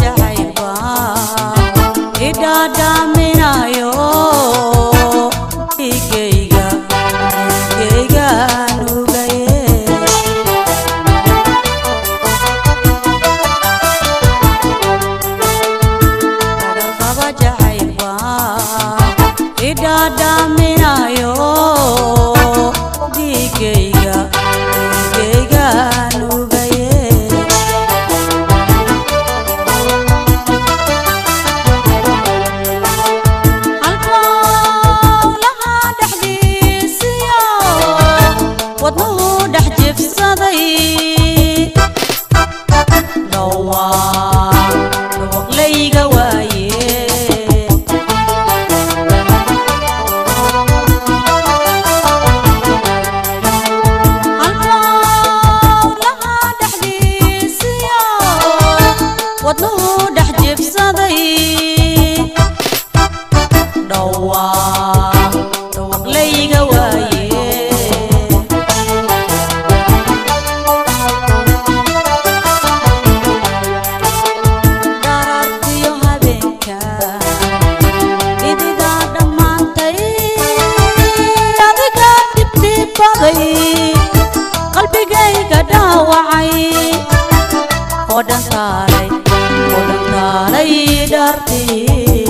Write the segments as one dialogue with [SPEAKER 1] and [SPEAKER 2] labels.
[SPEAKER 1] Jacaylba idhaadhaaminayo, igayga igayga nugaye. Dhagarqaba jacaylba idhaadhaaminayo, digayga digayga nugaye. Halbowlaha dhexdiisiyo wadnuhu dhex jibsaday, dhawaaq dhawaqlayga waaye. Halbowlaha dhexdiisiyo wadnuhu dhex jibsaday, dhawaaq dhawaqlayga waaye. Daraartiyo habeenka ididaa dhammaantay, adiga dibdibaday, qalbigayga dhaawacay oo dhan taalay, oo dhan taalay dhartii.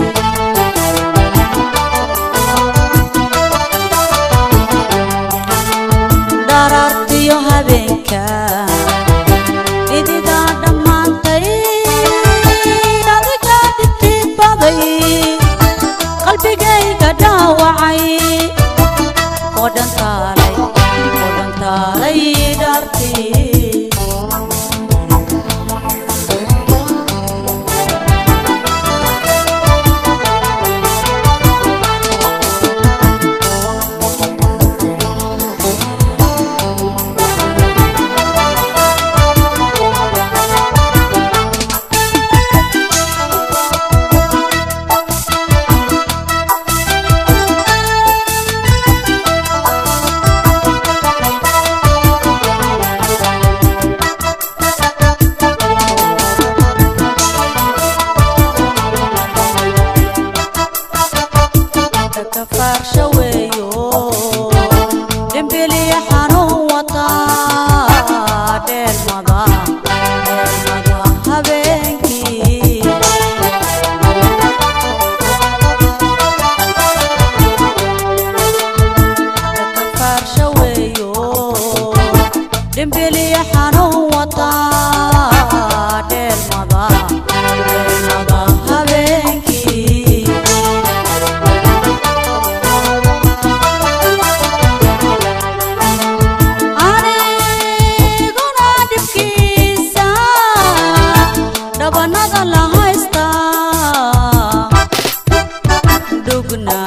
[SPEAKER 1] Daraartiyo habeenka ididaa dhammaantay, adiga dibdibaday, qalbigayga dhaawacay oo dhan taalay, oo dhan taalay dhartii. Kafaarsha weeyo dhimbiliya xanuun wata, dheelmada dheelmada habeenkii. Kafaarsha weeyo dhimbiliya xanuun wata, dheelmada dheelmada habeenkii. Aniguna dhibkiisa dhabanada la haysta, dhugna